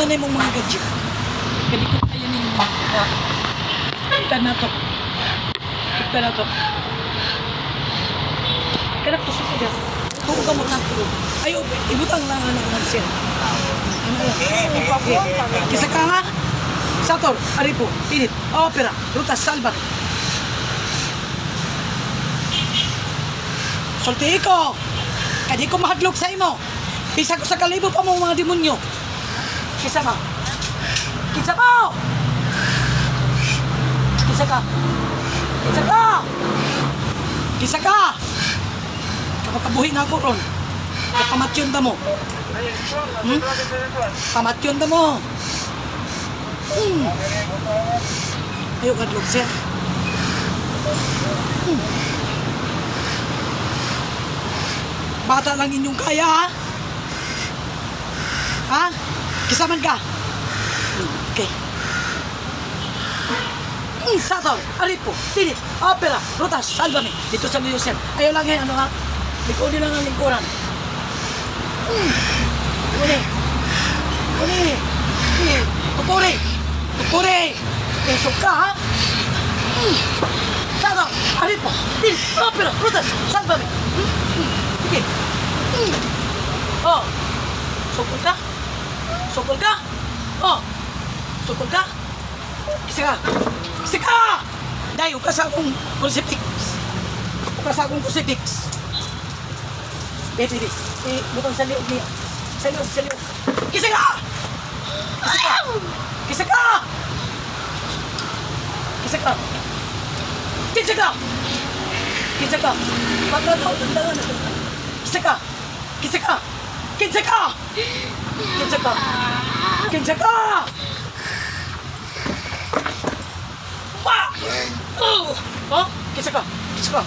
Butan na imong mga gadget. Kadi ko kaya ninyo. Ha? Kita na to. Kita na to. Kanak to sa siya. Tuo ka mo na. Ay, ibutang lang ano lang sir. Ano lang. Okay. Kisa ka nga? Sator, Aripo, Tinit, Opera, Rutas, Salvat. Sulti ko! Kadi ko mahadlok sa imo. Bisa ko sa kalibo pa mo mga demonyo. Kisa ka? Kisa mo! Kisa ka? Kisa ka! Kisa ka! Kapag na ako ron. Kapamatyon ta mo. Hmm? Pamatyon ta mo. Ayaw ka dlog, sir. Bata lang inyong kaya, ha? Ha? Kisaman ka? Okay. Sator, Aripo, Tinit, Opera, Rutas, Salvame. Dito sa New sir. Ayaw lang yan, ano ha? Likod lang ang lingkuran. Uli. Uli. Uli. Tukuri. Tukuri. Isok ka, ha? Sator, Aripo, Tinit, Opera, Rutas, Salvame. Sige. Oh. Sukol ka? Sukol ka? Oh. Sukol ka? Isa ka! Isa ka! Dahil ukas akong crucifix. Ukas akong crucifix. Di, di, di. Eh, butang sa liog niya. Sa liog, sa liog. Kisa ka! Kisa ka! Kisa ka! Kisa ka! Kisa ka! Kisa ka! Pagkataw, tandangan. Kisa ka! Kisa ka! Kisa ka! Kisa ka! Kisa ka! Pa! Oh! Ha? Kisa ka! Kisa ka!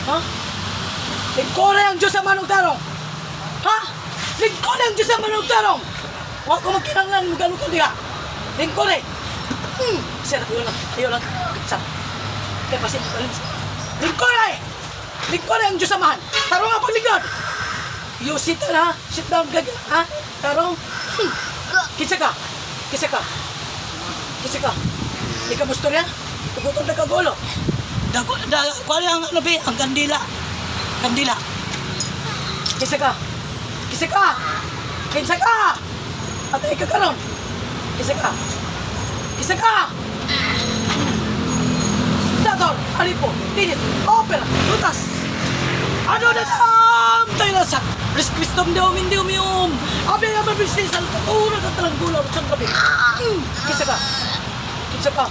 Ha? Lingkore ang Diyos sa manong tarong! Ha? Lingkore ang Diyos sa manong tarong! Huwag ko magkinanglan, magano ko diha! Lingkore! Sir, ayaw lang. Ayaw lang. Sir. Kaya pasin ko lang. Lingkore! Lingkore ang Diyos samahan! Tarong ang paglingkod! You sit down, ha? Sit down, gag, ha? Tarong. Kisa ka! Kisa ka! Kisa ka! Di ka mustorya? Tuguton na kagulo. Dago, da, kuha ang ano be, ang kandila. Kandila. Kisa ka! Kisa ka! Kinsa ka! Atay ka karon. Kisa ka! Kisa ka! Sator, Alipo, Tinit, Opera, Lutas! Ano na tam? Tayo na sa Ris Kristum de umin de umium. Abe ama bisnis al taturo na talang gulaw sa gabi. Kisa ka. Kisa ka.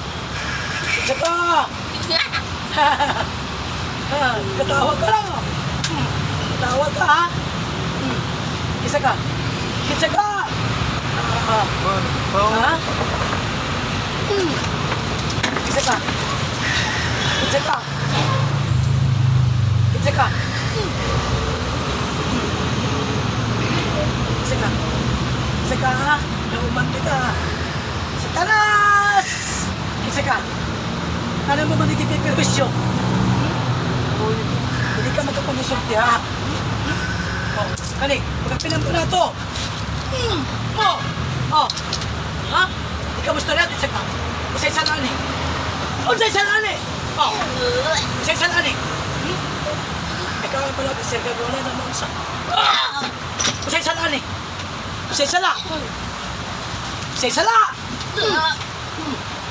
Kisa ka. Ha, katawa ka lang. Oh. Katawa ka ha. Kisa ka. Kisa ka. Ah, ha? Kisa ka. Kisa ka. Kisa ka. Isa ka. Isa ka ha. Nauman ka. Satanas! Isa ka. Ano mo man ikipiperwisyo? Hindi ka magkapag-usulti ha. Oh, kani, pagkapinan ko na to. Oh, oh. Ha? Hindi ka gusto natin, isa ka. Usay sa lani. Usay sa lani. Oh. Usay sa lani. Hmm? Ikaw ang pala, sir, gagawa na naman sa. Ah! Usay sa lani. Usay sa la. Usay sa la.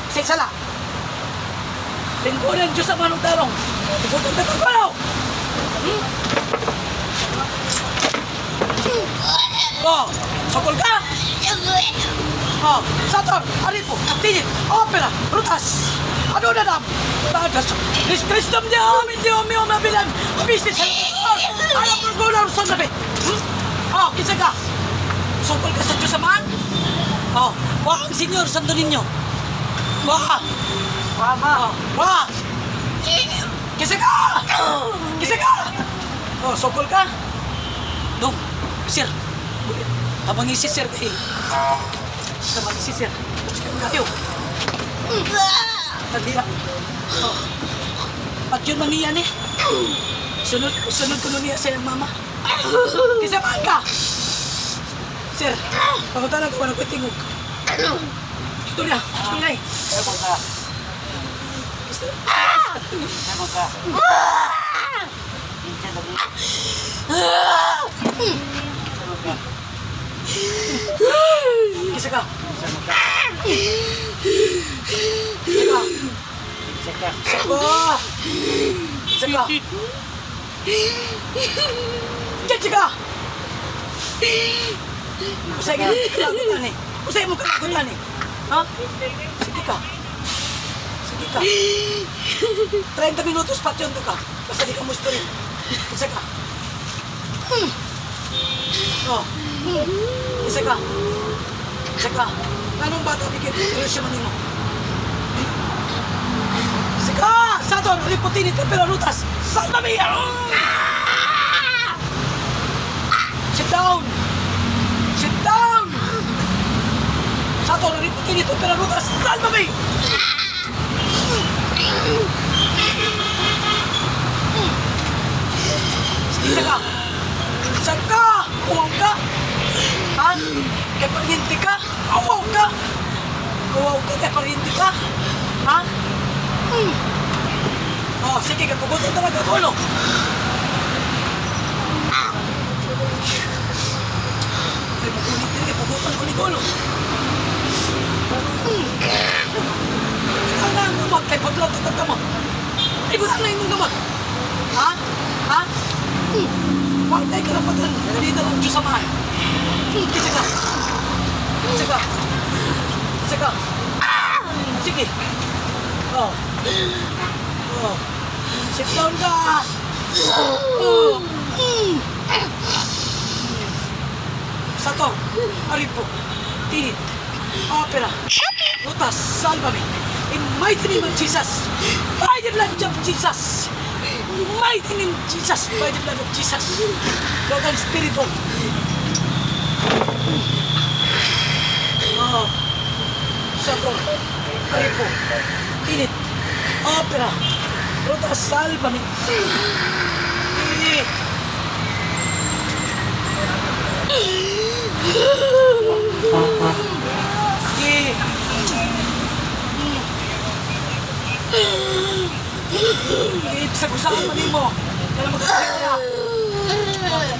Usay sa la. Lingkuran Diyos sa manong tarong. Ikutan ka kagalaw. Hmm? Oh, sokol ka. Oh, Sator, Aripo, Tinit, Opera, Rutas. Ano na dam? Tadas. Nis Kristum di amin di umi umabilan. Business. Alam mo gular sa nabi. Hmm? Oh, kinsa ka? Sukol ka sa Diyos Amahan? Oh, wa ang senyor Santo Niño. Wa. Mama. Oh, wa. Kinsa ka? Kinsa ka? Oh, sukol ka? Dong, sir. Habang isi sir kay. Habang isi sir. Kayo. Tadi lang. Oh. At yun man niya ni. Sunod, sunod ko nun niya sa iyang mama. Kisa man ka! Sir, pangutana ko, wala ko tingog. Istorya, istorya eh. Sabog ka. Istorya. Sabog ka. Kinsa lagi. Sabog ka. Kisa ka. Kinsa mo ka. Kisa ka. Kinsa ka. Kisa ka. Kisa ka. Kisa ka. Usay ka kalagutan eh. Usay mo kalagutan eh. Ha? Sige ka. Sige ka. 30 minutos patyon ka. Basta di ka mo istorya. Kisa ka. Oh. Isa ka. Isa ka. Anong bata bigyan? Pero siya manimo. Isa ka! Saton, riputinit ka pero rutas. Salva me! Ah! Sit down! Sit down! Saton, riputinit ka pero rutas. Salva me! Isa ka! Isa ka! Uwaw ka! Ha? Kay paryente ka? Uwaw ka! Uwaw ka kay paryente ka? Ha? Hmm. Oh, sige, kapugutan talaga ako, no? Ay, pagunit din, kapugutan ko ni Golo. Ikaw na ang gamot, kay paglato ka gamot. Ibutan na imong gamot. Ha? Ha? Hmm. Huwag tayo karapatan. Dito lang Diyos Amahan. Kisa ka. Kisa ka. Kisa ka. Ah! Sige. Oh. Oh. Sit down ka. Oh. Sato. Aripo. Tinit. Opera. Rutas. Salvame. In mighty name of Jesus. By the blood of Jesus. In mighty name of Jesus. By the blood of Jesus. Lord ang Espiritu. Oh. Sato. Aripo. Tinit. Opera. Rutas. Salvame. Eh. Sige. Sige, sagusahan mo nimo. Kaya magkabuhi ka.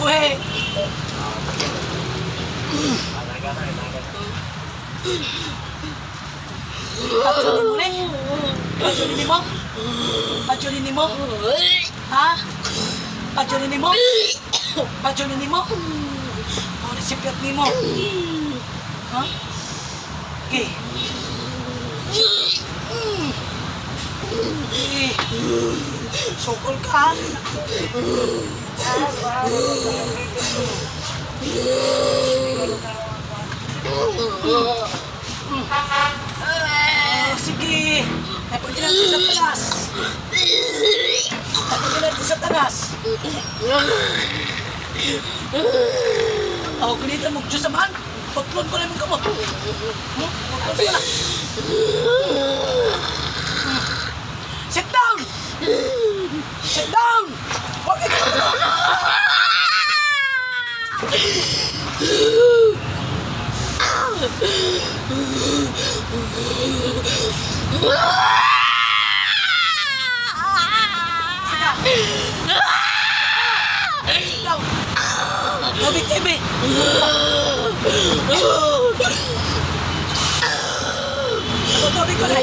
Buhi. Patsulin mo ni? Patsulin mo? Patsulin mo? Ha? Patsulin mo? Patsulin mo? O, nisipyat nimo. Ha? Okay. Eh, sukol ka. Ah, sige. Ay, pagkilan ko sa taas. Ay, pagkilan ko sa taas. Oh, gunitan mo, Diyos naman. Putlon ko na yung kamot. Putlon ko na. Sit down! Sit down! Huwag ikaw! Sika! Sit down! Tubig, tubig! Ako, tubig ko na.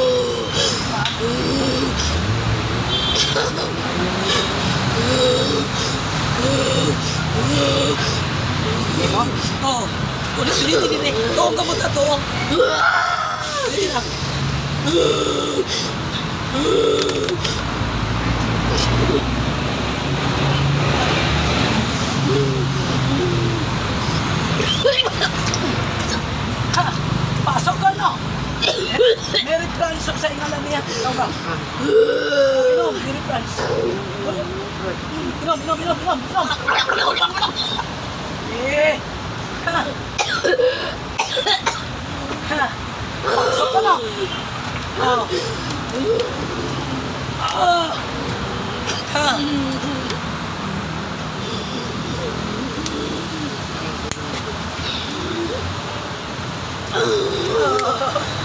Oo. Ulit ulitin din eh. Tuong gamot na tuong. Ulitin lang. Ha! Pasok ka no! Mary Franz sa ingalan niya. Ikaw ba? Inom, Mary Franz. Inom, inom, inom, inom, inom. Eh! Ha! Ha! Pasok ka na! Oh. Ah! Ha!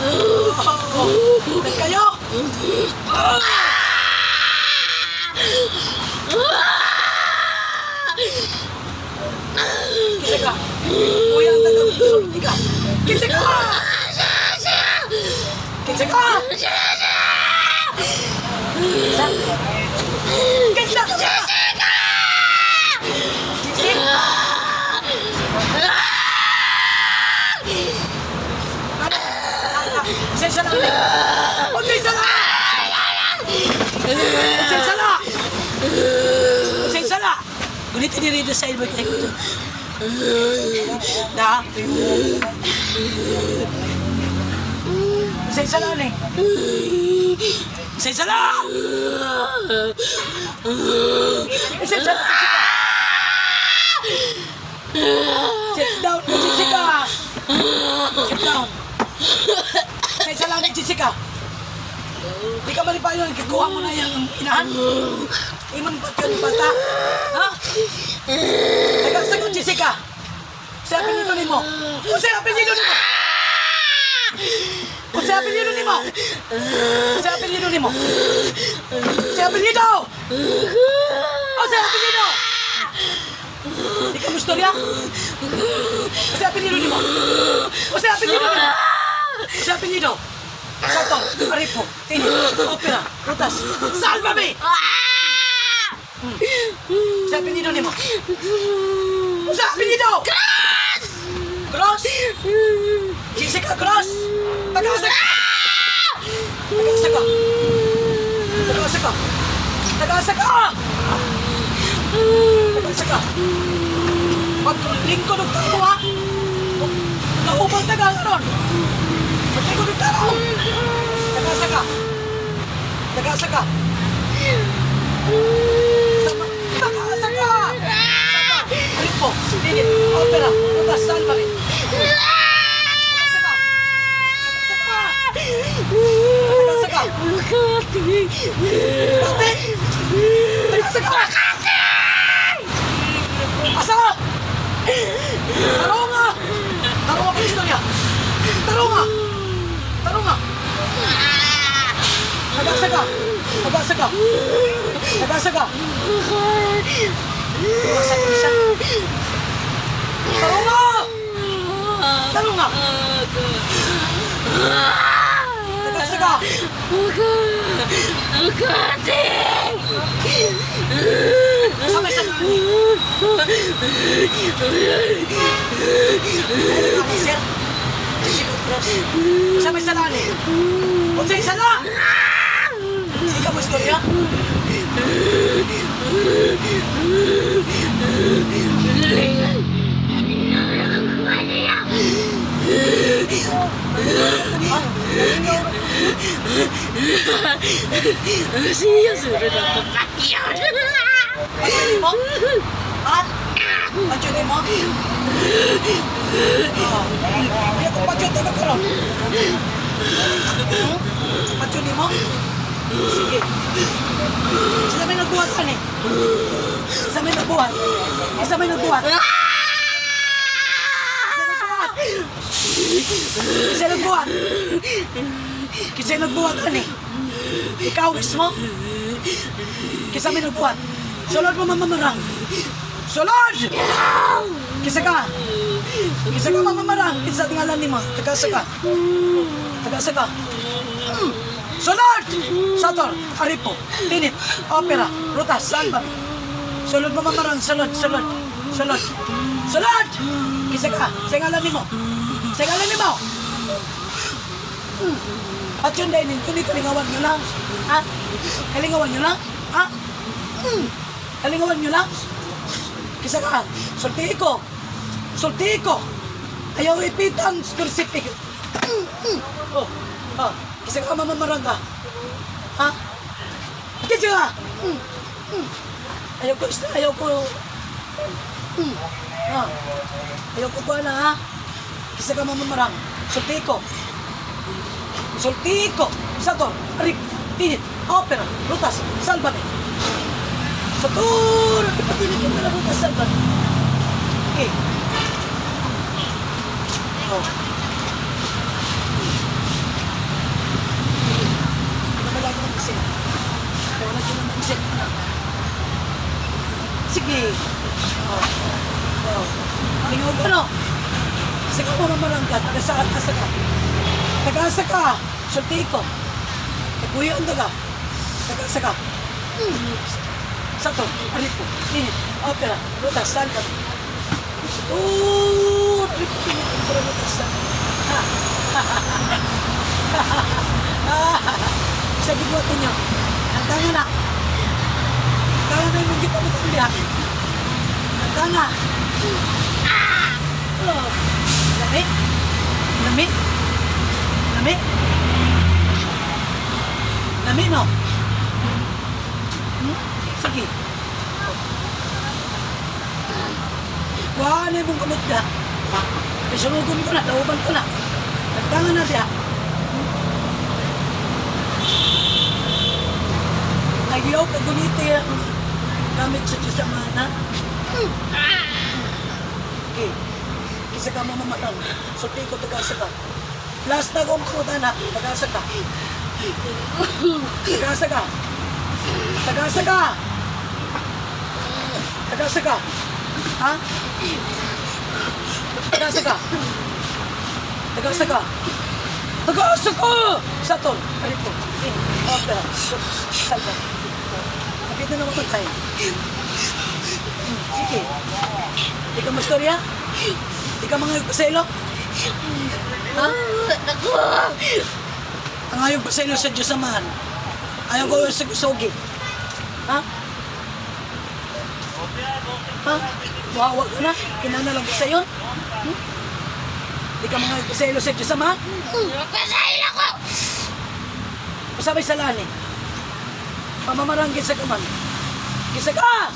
Oh, kayo! Ah! Kinsa ka? Kuya, ang tagal sulti ka. Kinsa ka? Kinsa ka? Kinsa ka? Jessica! Pasensya na ulit! Pasensya na! Pasensya na! Pasensya na! Ulitin niyo rito sa inyo. Na? Pasensya na ulit. Pasensya na! Pasensya na! Sit down, Jessica! Sit down. Pasensya lang, Jessica. Di ka malipayon, kikuha mo na yung inahan. Imong patyon bata. Ha? Teka, sagot, Jessica. Sa apelyido nimo. Unsa apelyido nimo? Unsa apelyido nimo? Unsa apelyido nimo? Unsa apelyido? Unsa apelyido? Di ka mo istorya? Unsa apelyido nimo? Unsa apelyido nimo? Unsa apelyido? Soto, Aripo, Tini, Opera, Rutas, Salvame! Sa apelyido nimo? Sa apelyido? Cross! Cross? Jessica Cross! Tagasa ka! Tagasa ka! Tagasa ka! Tagasa ka! Tagasa ka! Paglingkod og tao ha! Naubang taga karon! Paglingkod og tao! Tagasa ka! Tagasa ka! Tagasa ka! Aripo, Tinit, Opera, Rutas, Salvame! Tagasa ka! Tagasa ka! Tagasa ka! Makati! Ate! Tagasa ka! Asa! Tarunga! Tarunga pa istorya! Tarunga! Tarunga! Tagasa ka! Tagasa ka! Tagasa ka! Tagasa ka siya! Tarunga! Tarunga! Tagasa ka! Makati! Sa may sa Sir, sa may salani. Unsay sala? Hindi ka mo istorya? Siya na kapatid. Patyon mo? Ha? Patyon mo? Oh. Hindi ako patyon tayo karon. Patyon mo? Sige. Sila may nagbuhat ka ni. Isa may nagbuhat. Isa may nagbuhat. Isa nagbuhat. Isa nagbuhat. Kasi nagbuhat ka ni. Ikaw mismo? Kisa may nagbuhat. Sulod mo, mamamarang. Sulod! Kisa ka. Kisa ka, mamamarang. Kinsa tingalan nimo? Tagasa ka. Tagasa ka. Sulod! Sator, Aripo, Tinit, Opera, Rutas, Salva. Sulod, mamamarang. Sulod, sulod. Sulod. Sulod! Kisa ka. Sa ngalan nimo. Sa ngalan nimo. At yun dahil ninyo, kalingawan nyo lang. Ha? Kalingawan nyo lang? Ha? Kalingawan nyo lang? Kisa ka, sulti ko. Sulti ko. Ayaw ipitan, crucifix. Oh, oh. Kisa ka, mamamarang ka. Ha? Kisa ka! Ayaw ko, ayaw ko. Ha? Ayaw ko pa na, ha? Kisa ka, mamamarang. Sulti ko. Sulti ko. Sator, Arik, Tinit, Opera, Rutas, Salvame. Sa tur, ipatinit yung pala Rutas, Salvame. Okay. Oh. ko no. Kasi ka mamamarangka, taga-asa ka. Taga-asa ka, sulti ko. Taguyan ka. Taga-asa ka. Sato, aripo, init, opera, ruta, salva. Oh, aripo, init, opera, ruta, salva. Ha, ha, ha, ha, ha. Sa gigwat ninyo. Handa nga na. Handa nga na yung kita mo diha. Handa nga. Ah! Oh. Lami? Lami? Lami? Lami, no? Hmm? Sige. Kuhaan na yung kamot na. Isunugon ko na, dauban ko na. Nagtangan na siya. Ayaw ka guniti ang gamit sa Diyos Ama na. Okay. Kisa ka mamamatang. Sulti ko, tagasa ka. Last na kong kumutan na, tagasa ka. Tagasa ka. Tagasa ka. Tagasa ka. Ha? Tagasa ka. Tagasa ka. Tagasa ka! Satol. Alito. In. Opera. Salva. Kapit na naman tayo. Sige. Di ka mastorya? Di ka mga paselo? Ha? Ako! Ang ayaw paselo sa Diyos Amahan. Ayaw ko sa sugi. Ha? Ha? Wawa ka na? Kinana lang ko sa'yo? Hmm? Di ka mga paselo sa Diyos Amahan? Magpasahil ako! Pasabay sa lani. Pamamarangin sa kaman. Kisa ka!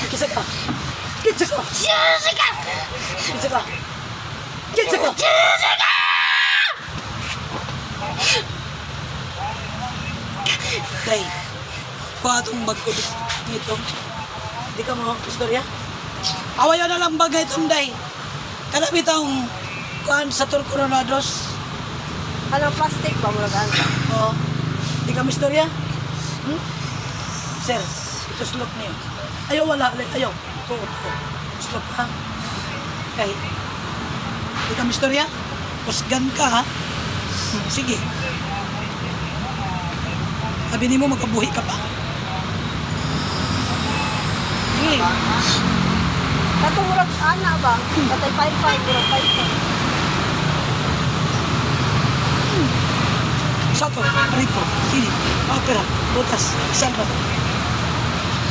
Kisa ka! Kisa ka! Jessica! Kisa ka! Kisa ka! Jessica! Day, kuha itong bag ko dito. Di ka mo istorya? Awayo na lang bagay itong day. Kanami itong kuhan sa Tur Coronados. Anong plastic ba mo ano? Oo. Di ka mo istorya? Hmm? Sir, ito slot niyo. Ayaw, wala. Ayaw. Ito, ito. Slot ha? Kay, di ka mo istorya? Kusgan ka ha? Sige. Sabi ni mo magkabuhi ka pa. Sige. Kato murag ana ba? Katay 55 murag 55. Sato, Ripo, Kini, Opera, Butas, Salvador.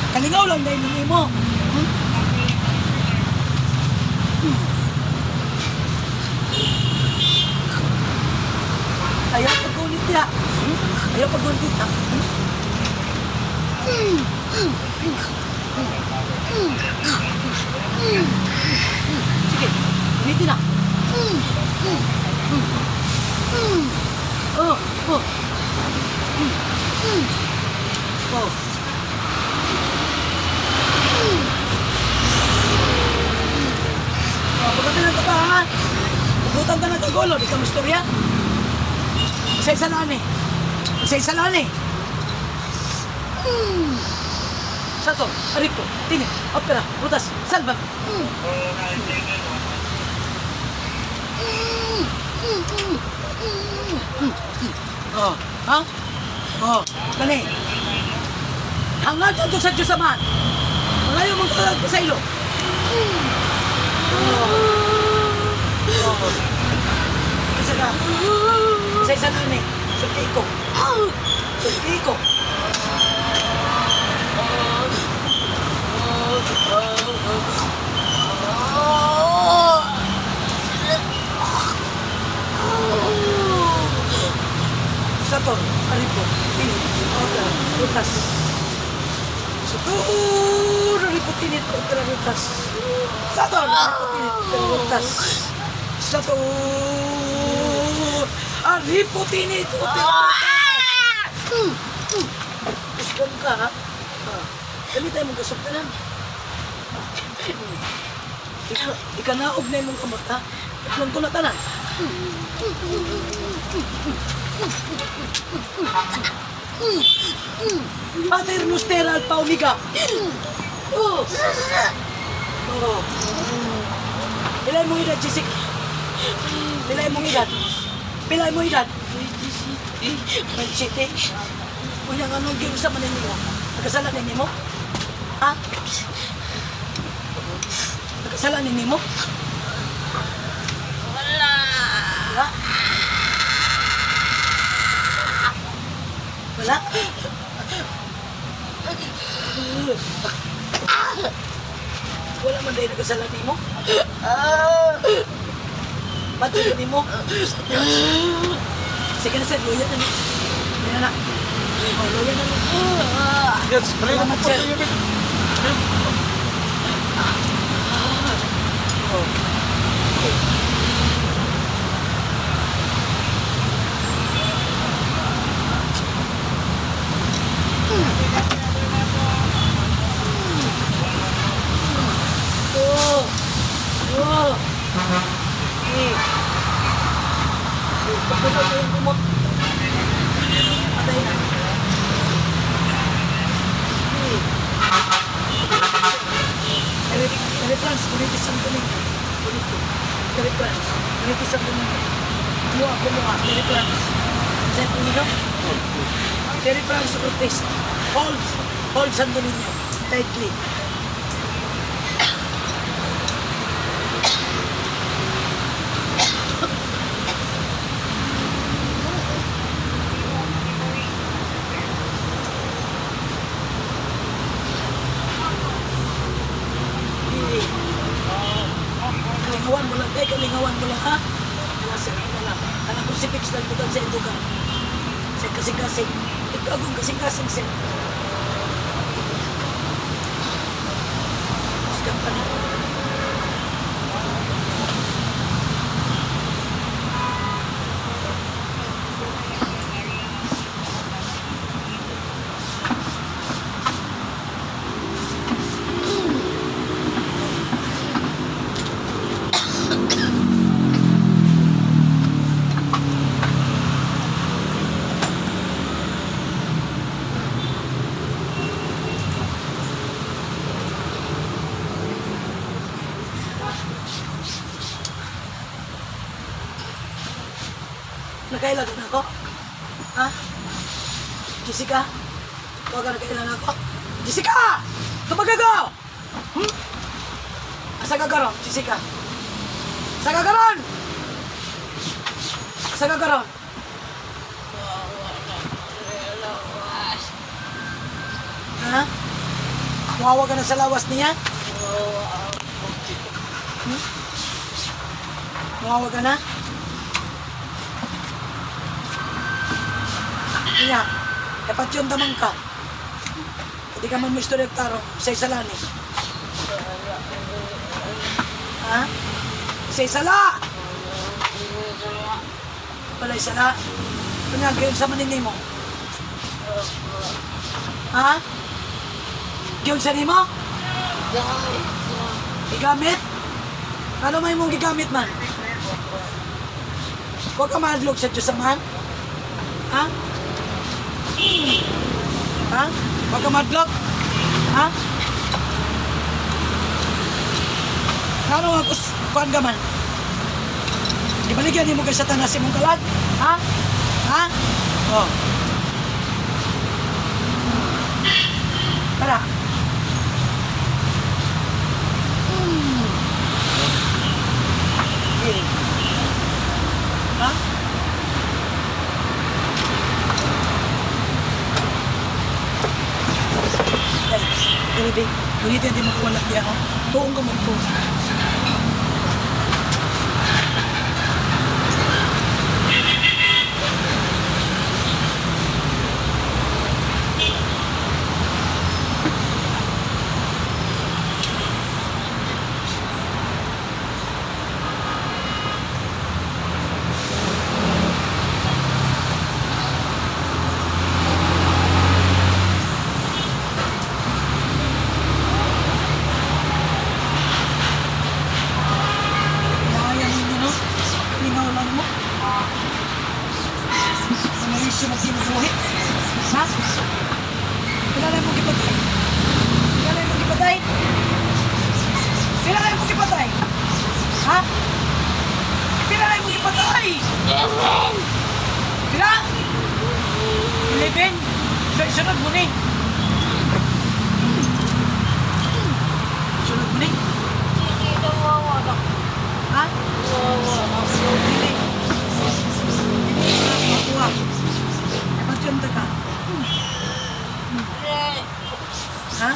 Kalingaw lang dahil ng imo. Hmm? Hmm. Ayaw paggunit niya. Hmm? Ayaw paggunit niya. Hmm? Sige, gunitin na. Oh. Oh. Oh, pagkatid ng kaba, ha? Pugutan ka ng kagolo, di ka mastorya. Sa isa lang eh. Sa isa lang eh. Sato, Arito, Tini, Opera, Rutas, Salva. Oh, ha? Oh, kani. Hangad to sa Diyos Amahan. Mangayo mong kalag sa ilo. Oh. Oh. Isa ka. Isa isa na ni. Sulti ko. Sulti ko. Sator, Aripo, Tini, Opera, Rutas. Sator, Aripo, Tini, Opera, Rutas. Sator, Aripo, Tini, Opera, Rutas. Sator, Aripo, Tini, Opera, Rutas. Kusgan ka, ha? Ah, Dali tayo magkasok na lang. Ikanaog na imong kamot, ha? Tatlong ko na tanan. Pater Noster Alpha Omega. Oh. Oo. Pila mong edad, Jessica? Pila mong edad? Pila mong edad? 27. Unya nga nung giunsa man ninyo? Nagkasala ninyo mo? Ha? Nagkasala ninyo mo? Wala. Wala? Wala? Wala man dahil nagkasala nimo? Patuloy nimo? Sige na sir, luya na ni. Luya na. Oh, luya na ni. Yes, Salamat, sir. Oh. Okay. Oh. Oh. Eh. Pagpunta ko yung kumot. Patay na. Eh. Eric Franz, Unitis ang Domingo. Unito. Eric Franz, Unitis ang Domingo. Kumuha, kumuha. Eric Franz. Sa Pumino? Eric Franz Ortiz. Hold, hold San Domingo. Tightly. Eh, kalingawan mo lang, eh, kalingawan mo lang, ha? Wala sir, wala. Kanang crucifix lang butang sa indugan. Sa kasing-kasing. Ikaw akong kasing-kasing, sir. Sikat pa na. Nakailan na ako? Ha? Jessica? Huwag ka nakailan ako? Jessica! Tumagago! Hmm? Asa ka karon, Jessica? Asa ka karon? Asa ka karon? Ha? Wawa ka na sa lawas niya? Hmm? Wawa ka na? Niya, dapat yun damang ka. Hindi ka man mo istorya taro sa isalani. Ha? Sa isala! Wala isala. Kanya, gayon sa manini mo. Ha? Gayon sa nimo? Gigamit? Ano may mong gigamit man? Huwag ka mahadlok sa Diyos man. Ha? Ha? Huwag ka madlok? Ha? Ano nga kus kuan ka man? Ibaligyan nimo kay Satanas imong kalag? Ha? Ha? Oh. Tara. Eh. Ha? Ay, ganito, ganito hindi mo kuwala niya, ha? Tuong ka magto. Kaya ninyo, no? Kalingaw lang mo. Mga isyo mo kinubuhi. Ha? Kilala mo gipatay. Kilala mo gipatay. Again? So, isunod mo ni. Isunod mo ni. Hindi na mawala. Ha? Mawala. Dili. Dili ka makuha. Eh, ba't yun ka? Ha?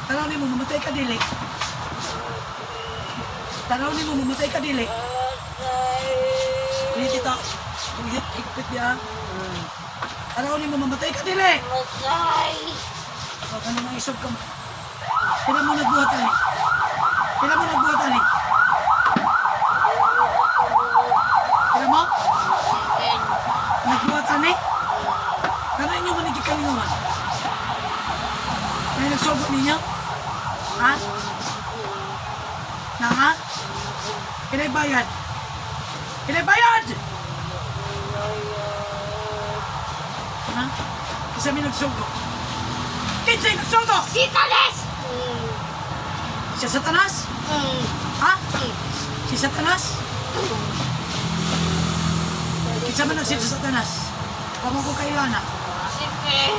Tanaw ni mo, mamatay ka dili. Tanaw ni mo, mamatay ka dili. Dili kita. Buyot, higpit niya. Tanaw ni mo, mamatay ka dili. Matay. Huwag ka na maisog ka. Pila mo nagbuhat, ani? Pila mo nagbuhat, ani? Pila mo? Nagbuhat, ani? Tanaw inyo manigig kalingawan. May nagsugot ninyo? Ha? Na ha? Pinay bayad? Pinay bayad! Ha? Kasi may nagsugo. Kinsay nagsugo! Si Tanes! Siya Satanas? Ha? Si Satanas? Kinsa man nagsid sa Satanas? Wag mo ko kailana. Si Fer.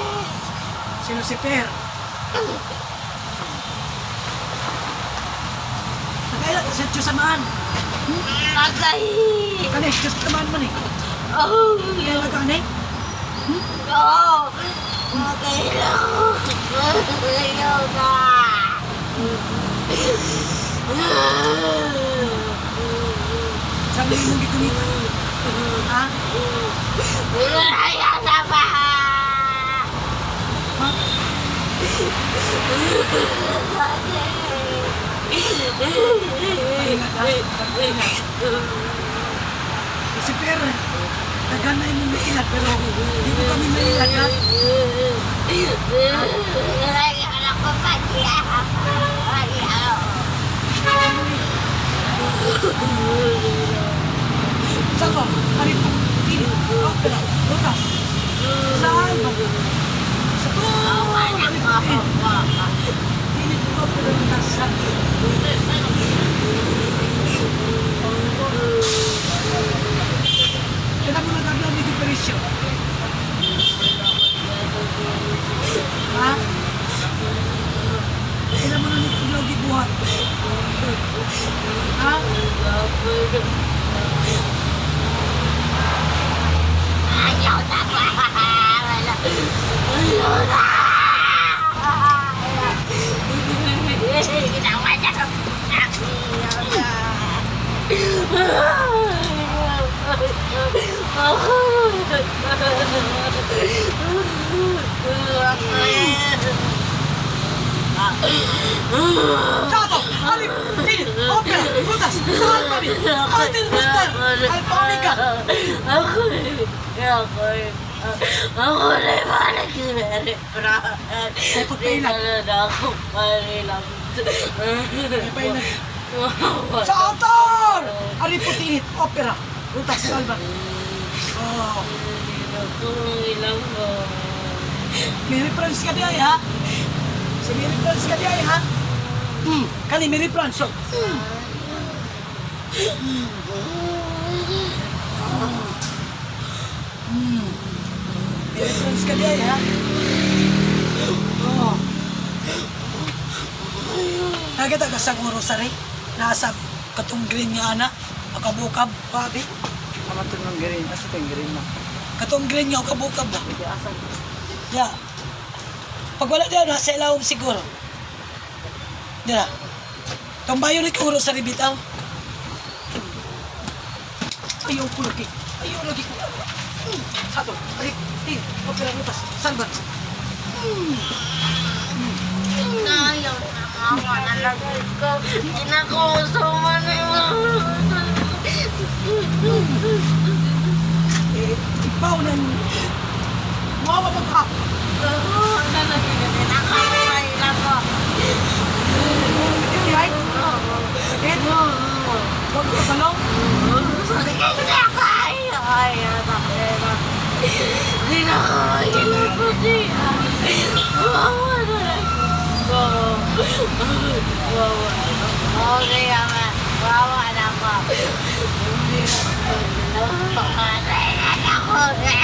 Si Lucifer. Nakaila ka sa Diyos amaan. Patay. Kani, Diyos tamaan man eh. Oh, Kaila ka ani? no. Matay na ako. Ayaw na. Sabi mo gigunita. Ha? Ayaw na ba? Ha? Pahinga ka. Pahinga. Lucifer, daghan na imong mailat pero di mo kami mailat ha? Ayaw na ko pagya. Ayaw. Saan ba? Arito, Tinit, Opera, Butas. Saan ba? Sa to! Arito, Tinit, Opera, Butas. Saan? Kaya mo nagagawa ni Diferensyo. Ha? Kaya mo na nagagawa gibuhat. Ha? Ayaw na ba? Wala. Ayaw na! Ginawa na. Ayaw na. Sato, Alif, Tinit, Opera, Butas, Saan pa rin? Altin Buster, Alpha Omega. Ako eh. Ako eh. Ako na yung parang si Mary Fran. Ay, pagkailan. Hindi na ako parilang. Pailan. Sa altar! Arip, Tinit, Opera, Butas, Salva. Oh, Ilang mo. Mary Franz ka di ay, ha? Si Mary Franz ka di ay, ha? Kani Mary Franz, oh. Mary Franz ka di ay, ha? Oh. Nagata ka sa rosary, nasa katong green nga ana, akabukab, pabi. Sama to ng green. Asa to yung green na? Katong green nga akabukab ba? Hindi asa. Ya. Pag wala diyan, nasa ilawom siguro. Dira. Tambayo ni kuro sa bitaw. Ayaw ko lagi. Ayaw lagi ko. Sato, ay, tin, opera butas, salba. Ayaw na ako nalagay ko. Ginakuso mo na yung Eh, ipaw ng Mawa pa ka. Sakit, right? Sakit? Huwag ka balong. Okay,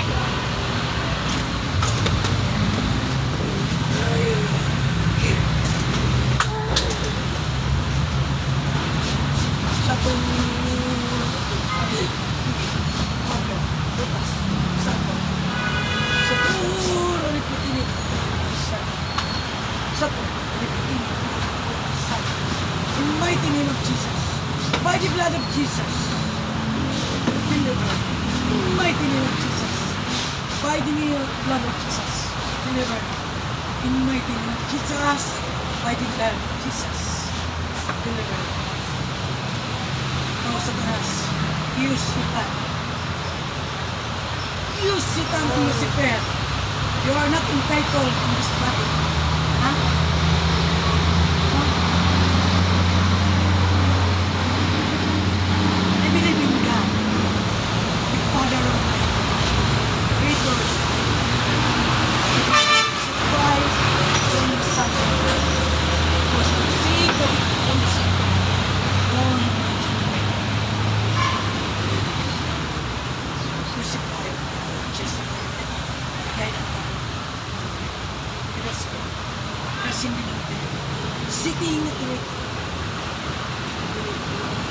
Satur. Okay. Butas. Satur. Satur. Ulit-ulit. Satur. Satur. Ulit-ulit. Satur. In the mighty name of Jesus. By the blood of Jesus. Deliver. In the mighty name of Jesus. By the blood of Jesus. Deliver. In the mighty name of Jesus. By the blood of Jesus. Deliver. Ikaw, Satanas. You Satan. You Satan and Lucifer. You are not entitled in this body. Ha? Huh? I believe in God, the Father Almighty, Creator of Christ, only Son, was conceived of the Holy Spirit, born of Virgin Mary, crucified, justified, died upon the ascended into heaven, sitting at the right hand of the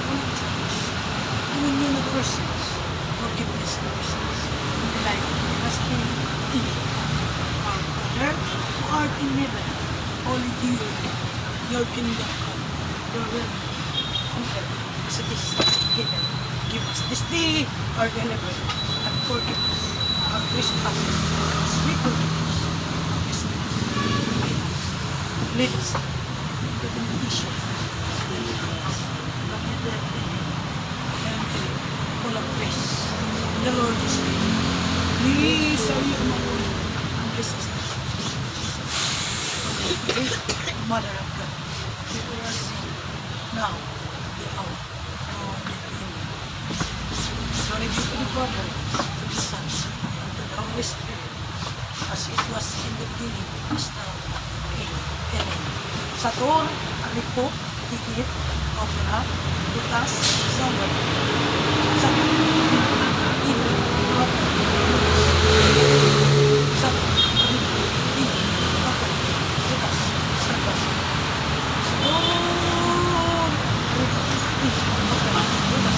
Holy Church, communion of our sins, forgiveness of our sins, and the life everlasting. Amen. Our Father, who art in heaven, holy be your name. Your kingdom come, your will be done on earth as it is in heaven. Give us this day our daily bread, and forgive us our trespasses, as we forgive those who trespass against us. Lead us not into temptation, but deliver us from evil. Amen. Full of grace, the Lord is with you. Blessed are you among women, and blessed is the fruit of Jesus. Holy Mother of God, pray for us sinners, now at the hour of our death. Amen. Glory be to the Father, to the Son, and to the Holy Spirit, as it was in the beginning, is now, and amen. Sator, Alipo, Tikit, Opera, Butas, Sabar. Sator, Tikit, Opera, Butas. Sator, Alipo, Tikit, Opera, Butas, Sabar. Sator, Alipo, Tikit, Opera, Butas.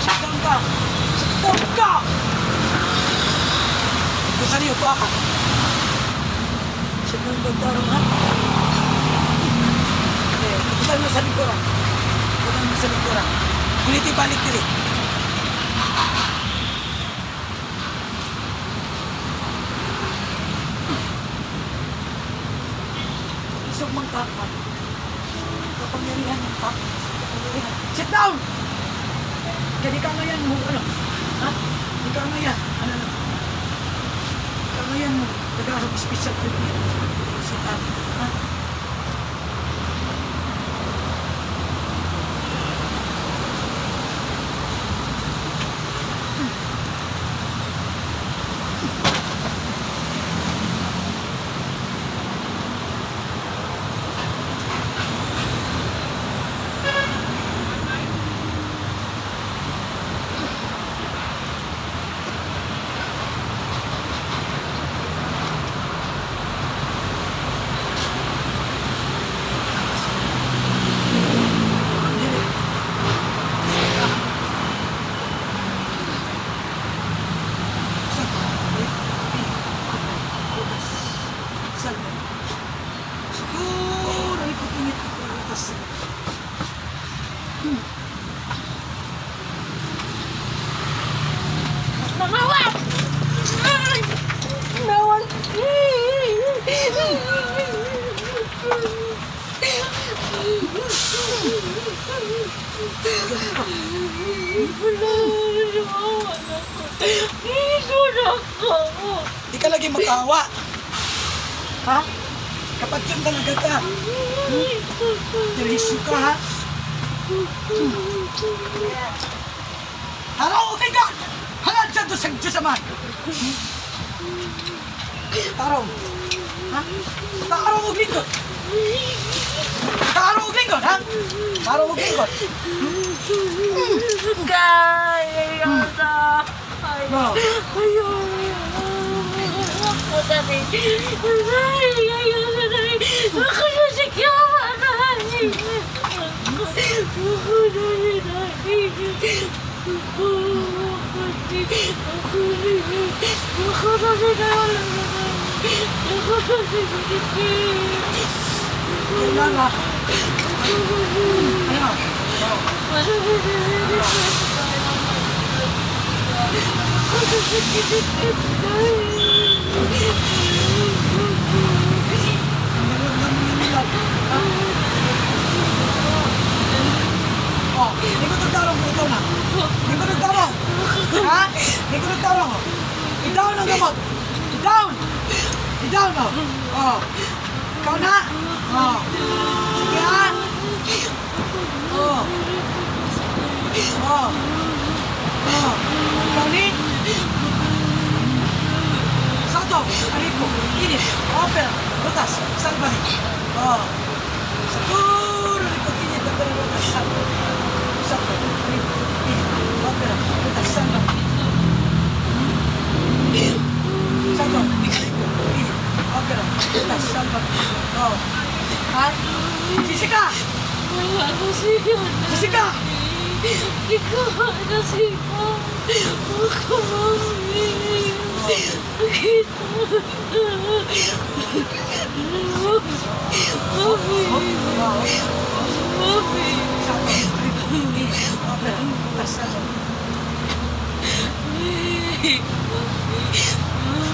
Sit down ka! Sit down ka! Kung saan yung ka? Sit down ka tarong ha? Eh, butang mo sa likuran. Butang mo sa likuran. Ulitin balik dili. Isog mang ka. Kapangyarihan ng ka. Kapangyarihan. Sit down! Kaya di ka ngayon mo, ano? Ha? Di ka ngayon. Ano na? Di ka ngayon mo. Tagalog special treatment. Sit up. Ha? Dili. Sa butas. Salve. Siguro ay putingit butas. Mamawa! Ay! Nawal! Wala, wala ko. Wala ko. Di ka lagi makawa. Ha? Kapag yun talaga ka. Diretso ka ha? Haraw kay God! Halad sa Diyos ang Diyos Ama! Tarong! Ha? Tarong og lindot! Tarong og lingkod, ha? Tarong og lingkod. Kay, ayaw na. No. Ayaw. Ako na rin. Ay, ayaw na rin. Ako na si Kiyawa na. Ako na rin. Ako ako rin. Ako na rin. Ako na rin. Kailangan ha. Ano? Oh, di ko nagtarong kung ikaw na. Di ko nagtarong. Ha? Di ko nagtarong. Oh. I-down ang gamot. I-down. I-down oh. Oh. Ikaw na. Oh. Sige ha. Oh. Oh. Oh. Ikaw ni. Sato, Aripo, Init, Opera, Rutas, Salvani. Oh. Sa turo ni Init, Opera, Rutas, Salvani. Sato, Aripo, Init, Opera, Rutas, Salvani. Sato, Aripo, Init, Opera, Rutas, Salvani. Oh. Ha? Jessica! Wala na siya. Jessica! Ikaw na siya. Ako, mami. Kita. Mami. Oh. Mami. Sato, Aripo, Init, Opera, Rutas, Salvani. Mami. Mami.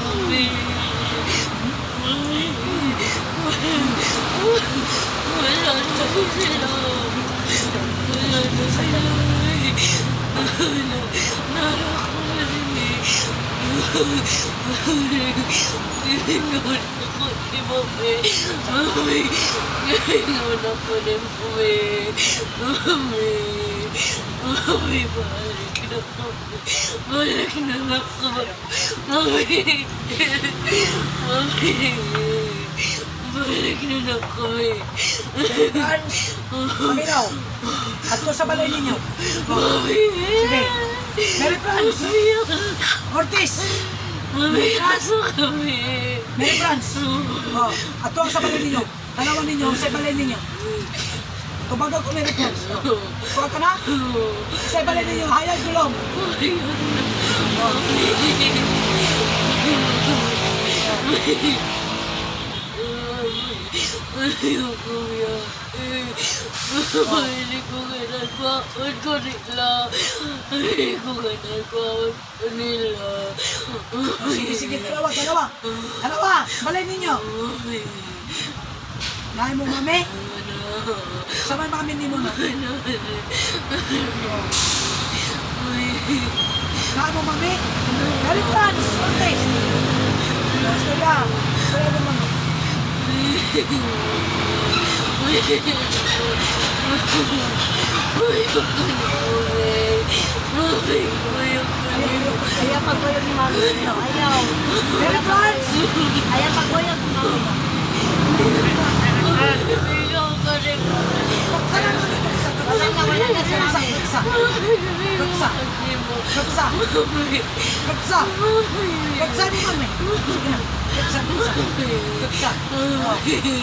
Mami. Mami. Mami. Wala na sila. Wala na sila. Wala. Ingon ako ni Mami. Mami. Ingon ako ni Mami. Mami. Mami, balik na kami. Balik na lang ako. Mami. Mami. Balik na lang kami. Franz, paminaw. At sa balay ninyo. Oh. Mami. Sige. Mary Franz. Ortiz. Mami, aso kami. Mary Franz. Oh, ato ang sa balay ninyo. Tanawan ninyo sa balay ninyo. Tubaga ko Mary Franz. Oh. Kuha ka na? Sa balay ninyo, hayag gulong. Oh. Ayoko yan. Hindi ko ginagawa ko nila. Hindi ko ginagawa ko nila. Oh, sige, sige, tanawa, tanawa. Tanawa, balay ninyo. Naay mo mami? Sa may mami ni mo na. Naay mo mami? Mary Franz, Ortiz. Oh, istorya. Istorya mo mami. Ayaw paguyog ni mami. Ayaw. Mary Franz! Ayaw paguyog ni mami. Saan mo dito? Isa, Wala na, wala na si isa, mami. isa. Isa. Isa. Isa. Isa ni mami. Sige na. Isa, isa. Isa. Oh, sige.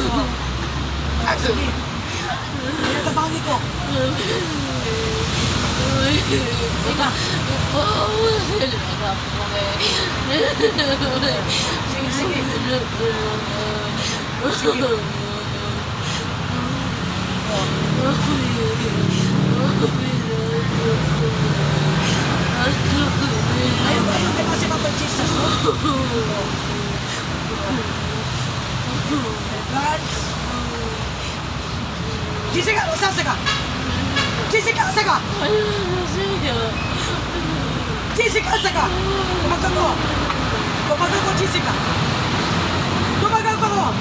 Oh. Ah, sige. Tinatabangin ko. Sige, sige. Sige. Ayaw ko naman kay kasi Papa Jesus, no? Franz. Jessica, usasa ka! Jessica, asa ka! Jessica, asa ka! Tumagal ko! Tumagal ko, Jessica! Tumagal ko!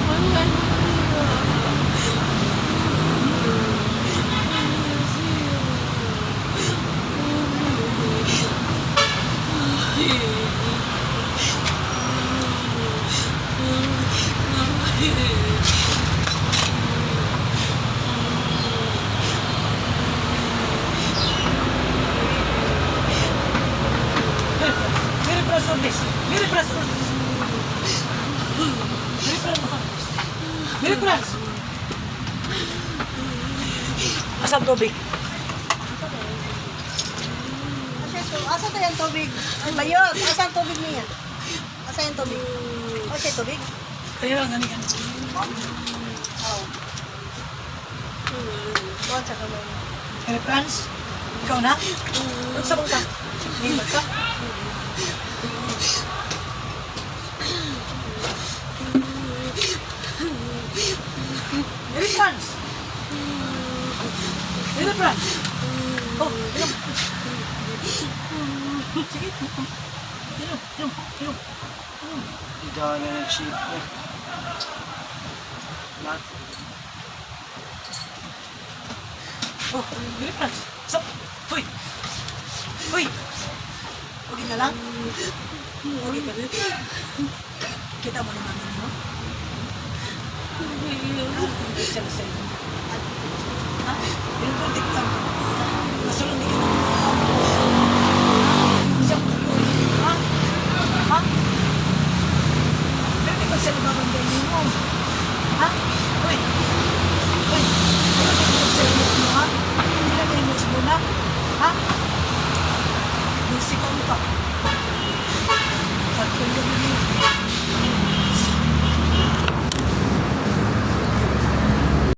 Asa ang tubig? Asa to? Asa to yung tubig? Ay, bayot. Asa ang tubig niya? Asa yung tubig? O, siya tubig? Kaya lang, gani gani. Oo. Buwan sa kamay. Mary Franz, ikaw na? Sa ka? Nihimod ka? Mary Franz! Mary Franz! Oh, inom. Sige. Inom, inom, inom. Ikaw na ng chip eh. Lahat. Oh, Mary Franz. Stop. Hoy. Hoy. Okay na lang? Okay ka rin? Kita mo naman mo? Hindi siya na sa'yo. Ha? Pinuprotektahan ko. Kaso lang hindi ka na. Siya mo. Ha? Ha? Pero di ba siya nababangay mo? Ha? Hoy. Hoy. Pero di ba siya mo, ha? Hindi na kayo mo na? Ha? Musikaw ka. Tatlong gabi.